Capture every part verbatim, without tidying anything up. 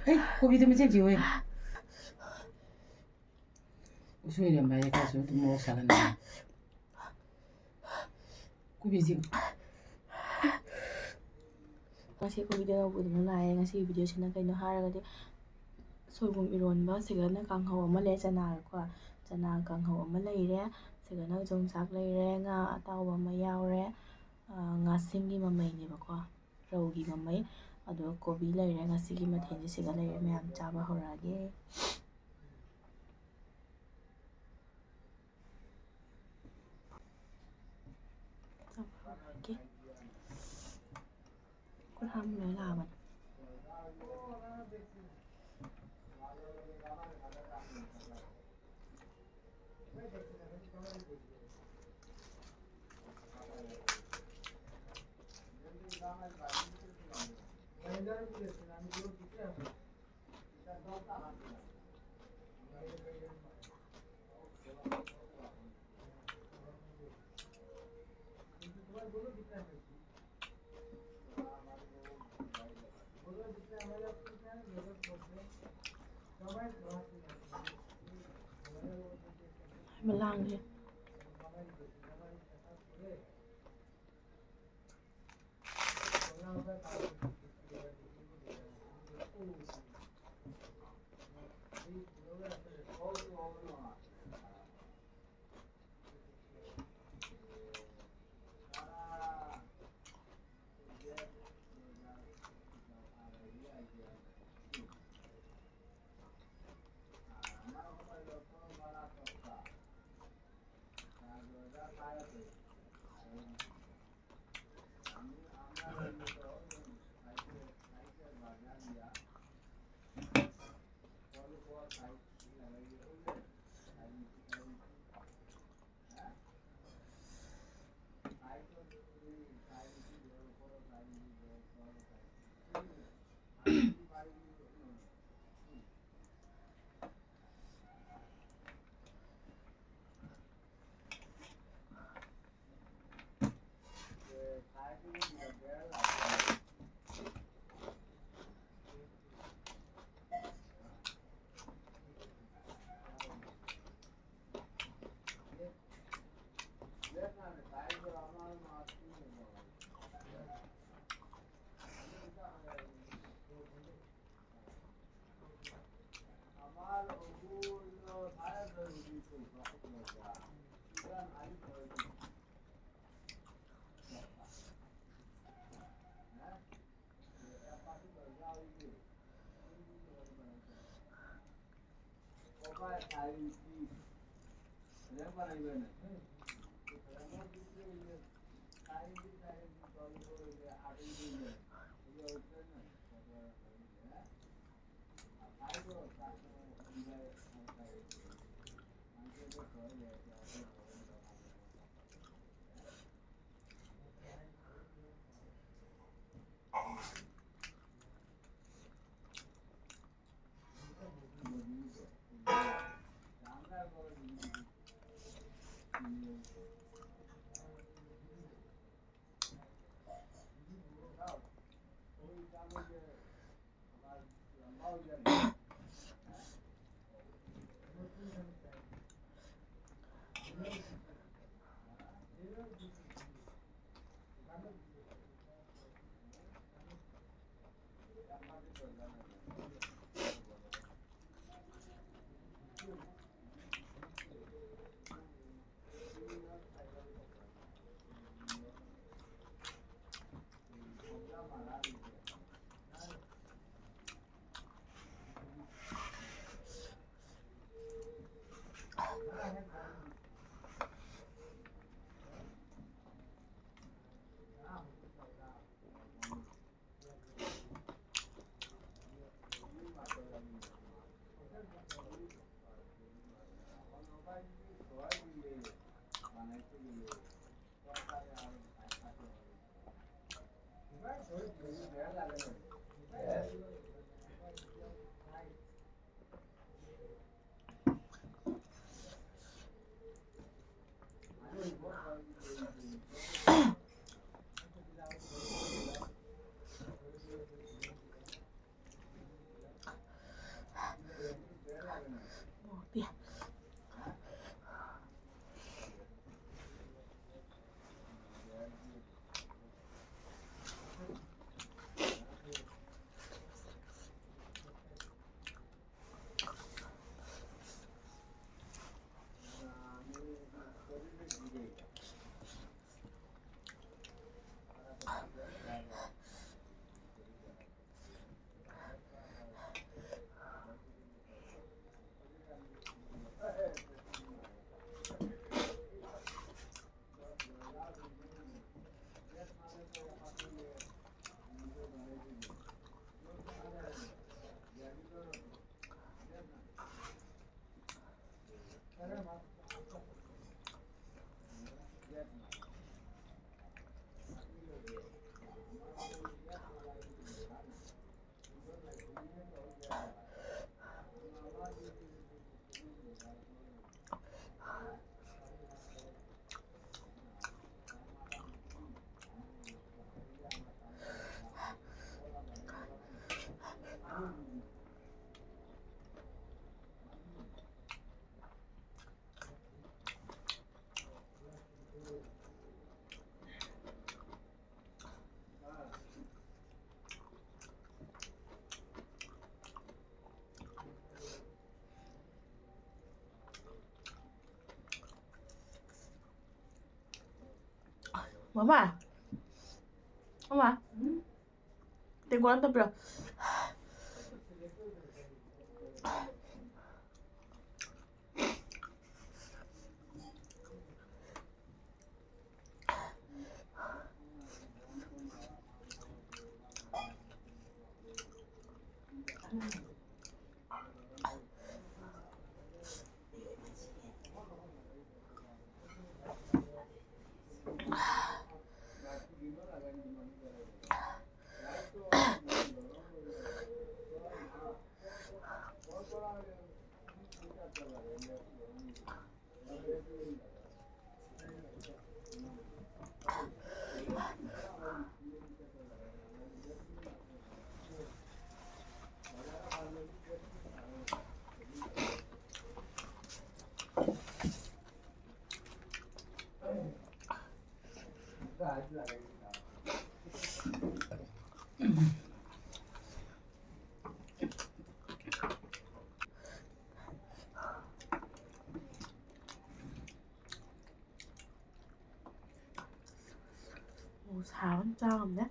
ꯑꯩ ꯀꯣꯕꯤꯗꯣ ꯃꯆꯦꯠ ꯆꯤꯛꯑꯣꯏ꯫ ꯎꯁꯣꯏ ꯏꯔꯣꯝꯕ ꯍꯥꯏꯁꯦ ꯈꯔꯁꯨ ꯑꯗꯨꯝ ꯃꯣꯔꯣꯛ ꯁꯥꯒꯟꯕꯅꯤ꯫ ꯀꯣꯕꯤꯁꯤ꯫ ꯉꯁꯤ ꯑꯩꯈꯣꯏ ꯚꯤꯗꯤꯑꯣ ꯂꯧꯕꯗꯨꯅ ꯂꯥꯛꯑꯦ꯫ ꯉꯁꯤꯒꯤ ꯚꯤꯗꯤꯑꯣꯁꯤꯅ ꯀꯩꯅꯣ ꯍꯥꯏꯔꯒꯗꯤ, ꯁꯣꯏꯕꯨꯝ ꯏꯔꯣꯟꯕ, ꯁꯤꯒꯅ ꯀꯥꯡꯍꯧ ꯑꯃ ꯂꯩ, ꯆꯅꯥꯒꯀꯣ, ꯆꯅꯥ ꯀꯥꯡꯍꯧ ꯑꯃ ꯂꯩꯔꯦ, ꯁꯤꯒꯅ ꯌꯣꯡꯆꯥꯛ ꯂꯩꯔꯦ, ꯉꯥ ꯑꯇꯥꯎꯕ ꯑꯃ ꯌꯥꯎꯔꯦ, ꯑ, ꯉꯥꯁꯤꯡꯒꯤ ꯃꯃꯩꯅꯦꯕꯀꯣ, ꯔꯧꯒꯤ ꯃꯃꯩ, ꯑꯗꯨꯒ ꯀꯣꯕꯤ ꯂꯩꯔꯦ꯫ ꯉꯁꯤꯒꯤ ꯃꯊꯦꯜꯁꯦ ꯁꯤꯒ ꯂꯩꯔꯦ꯫ ꯃꯌꯥꯝ ꯆꯥꯕ ꯍꯧꯔꯛꯑꯒꯦ꯫ ꯆꯥꯕ ꯍꯧꯔꯛꯑꯒꯦ꯫ ꯈꯨꯠ ꯍꯥꯝꯕ ꯂꯣꯏ ꯂꯥꯛꯑꯕꯅꯤ꯫ ꯍꯥꯏꯕ ꯂꯥꯡꯉꯦ꯫ ꯃꯃꯥ, ꯃꯃꯥ, ꯇꯦꯡꯀꯣꯠ ꯑꯝꯇ ꯄꯤꯔꯛꯑꯣ꯫ ꯑꯣ, ꯁꯥꯕꯅ ꯆꯥ ꯉꯝꯗꯦ꯫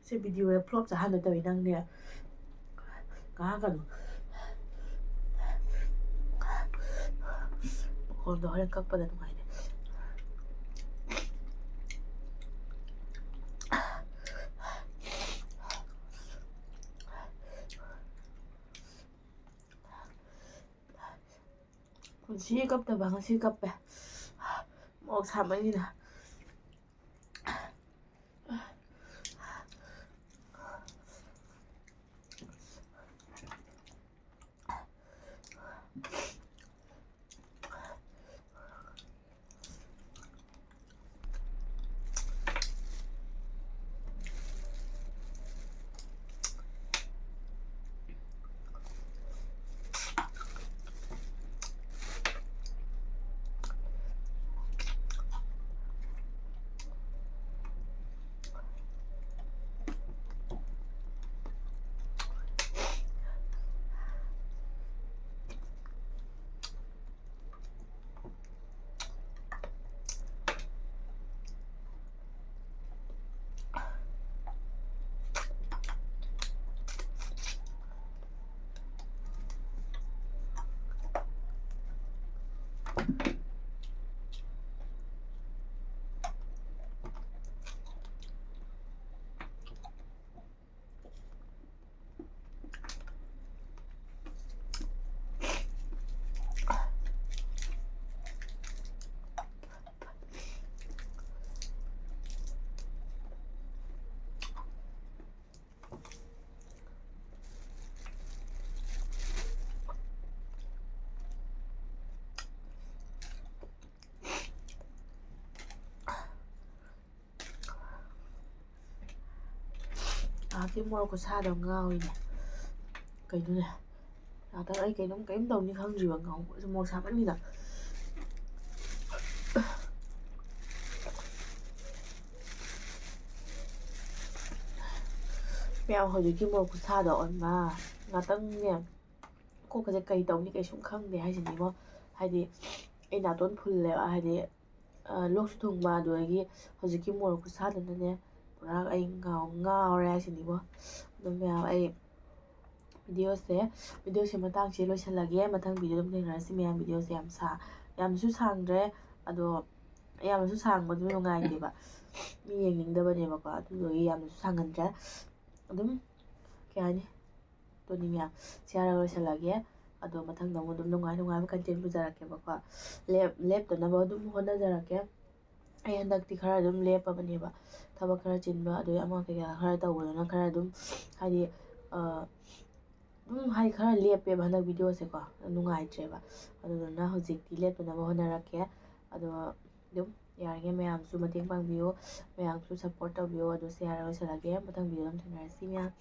ꯁꯤ video flop ꯆꯥꯍꯟꯗ ꯇꯧꯋꯤ ꯅꯪꯅꯦ꯫ ꯉꯥꯡꯒꯅꯨ꯫ ꯃꯈꯣꯟꯗꯣ ꯍꯣꯔꯦꯟ ꯀꯛꯄꯗ ꯅꯨꯡꯉꯥꯏꯅꯤ꯫ ꯄꯨꯟꯁꯤ ꯀꯞꯇꯕ ꯉꯁꯤ ꯀꯞꯄꯦ꯫ ꯃꯣꯔꯣꯛ ꯁꯥꯃꯟꯒꯤꯗ꯫ ꯑꯥꯒꯤ ꯃꯣꯔꯣꯛ ꯈꯨꯁꯥꯗꯣ ꯉꯥꯎꯋꯤꯅꯦ꯫ ꯀꯩꯅꯣꯅꯦ? ꯉꯥꯛꯇꯪ ꯑꯩ ꯀꯩꯅꯣꯝ ꯀꯩꯅꯣꯝ ꯇꯧꯅꯤ ꯈꯪꯗ꯭ꯔꯤꯕ ꯉꯥꯎꯕ ꯃꯣꯔꯣꯛ ꯁꯥꯃꯟꯒꯤꯗ꯫ ꯃꯌꯥꯝ ꯍꯧꯖꯤꯛꯀꯤ ꯃꯣꯔꯣꯛ ꯈꯨꯁꯥꯗꯣ ꯑꯣꯏꯃꯥ꯫ ꯉꯥꯛꯇꯪꯅꯦ꯫ ꯀꯣꯛꯀꯁꯦ ꯀꯩ ꯇꯧꯅꯤ ꯀꯩꯁꯨꯝ ꯈꯪꯗꯦ ꯍꯥꯏꯁꯤꯅꯤꯀꯣ꯫ ꯍꯥꯏꯗꯤ ꯑꯩ ꯅꯥꯇꯣꯟ ꯐꯨꯜꯂꯦꯕ꯫ ꯍꯥꯏꯗꯤ ꯂꯣꯛꯁꯨ ꯊꯨꯡꯕ, ꯑꯗꯨꯗꯒꯤ ꯍꯧꯖꯤꯛꯀꯤ ꯃꯣꯔꯣꯛ ꯈꯨꯁꯥꯗꯨꯅꯅꯦ ꯄꯨꯔꯥ ꯑꯩ ꯉꯥꯎ ꯉꯥꯎꯔꯦ ꯍꯥꯏꯁꯤꯅꯤꯕꯣ꯫ ꯑꯗꯨꯝ ꯃꯌꯥꯝ, ꯑꯩ videoꯁꯦ videoꯁꯦ ꯃꯇꯥꯡꯁꯦ ꯂꯣꯏꯁꯤꯜꯂꯒꯦ꯫ ꯃꯊꯪ video ꯑꯗꯨꯝ ꯊꯦꯡꯅꯔꯁꯤ ꯃꯌꯥꯝ꯫ Videoꯁꯦ ꯌꯥꯝ ꯁꯥ ꯌꯥꯝꯁꯨ ꯁꯥꯡꯗ꯭ꯔꯦ, ꯑꯗꯣ ꯌꯥꯝꯅꯁꯨ ꯁꯥꯡꯕꯗꯨ ꯅꯨꯡꯉꯥꯏꯇꯦꯕ, ꯃꯤ ꯌꯦꯡꯅꯤꯡꯗꯕꯅꯦꯕꯀꯣ꯫ ꯑꯗꯨꯗꯨꯒꯤ ꯌꯥꯝꯅꯁꯨ ꯁꯥꯡꯍꯟꯗ꯭ꯔꯦ꯫ ꯑꯗꯨꯝ ꯀꯩ ꯍꯥꯏꯅꯤ, ꯑꯗꯨꯅꯤ ꯃꯌꯥꯝ, ꯁꯤ ꯍꯥꯏꯔꯒ ꯂꯣꯏꯁꯤꯜꯂꯒꯦ꯫ ꯑꯗꯣ ꯃꯊꯪꯗ ꯑꯃꯨꯛ ꯑꯗꯨꯝ ꯅꯨꯡꯉꯥꯏ ꯅꯨꯡꯉꯥꯏꯕ content ꯄꯨꯖꯔꯛꯀꯦꯕꯀꯣ꯫ ꯂꯦꯞ ꯂꯦꯞꯇꯅꯕ ꯑꯗꯨꯝ ꯍꯣꯠꯅꯖꯔꯛꯀꯦ꯫ ꯑꯩ ꯍꯟꯗꯛꯇꯤ ꯈꯔ ꯑꯗꯨꯝ ꯂꯦꯞꯄꯕꯅꯦꯕ, ꯊꯕꯛ ꯈꯔ ꯆꯤꯟꯕ, ꯑꯗꯨꯗꯩ ꯑꯃ ꯀꯩꯀꯥ ꯈꯔ ꯇꯧꯕꯗꯨꯅ ꯈꯔ ꯑꯗꯨꯝ, ꯍꯥꯏꯗꯤ, ꯑꯗꯨꯝ ꯍꯥꯏꯗꯤ ꯈꯔ ꯂꯦꯞꯄꯦꯕ ꯍꯟꯗꯛ videoꯁꯦꯀꯣ, ꯅꯨꯡꯉꯥꯏꯇ꯭ꯔꯦꯕ꯫ ꯑꯗꯨꯗꯨꯅ ꯍꯧꯖꯤꯛꯇꯤ ꯂꯦꯞꯇꯅꯕ ꯍꯣꯠꯅꯔꯛꯀꯦ꯫ ꯑꯗꯣ ꯑꯗꯨꯝ ꯌꯥꯔꯤꯉꯩ ꯃꯌꯥꯝꯁꯨ ꯃꯇꯦꯡ ꯄꯥꯡꯕꯤꯌꯨ, ꯃꯌꯥꯝꯁꯨ support ꯇꯧꯕꯤꯌꯨ꯫ ꯑꯗꯨ ꯁꯤ ꯍꯥꯏꯔꯒ ꯂꯣꯏꯁꯤꯜꯂꯒꯦ꯫ ꯃꯊꯪ video ꯑꯗꯨꯝ ꯊꯦꯡꯅꯔꯁꯤ ꯃꯌꯥꯝ꯫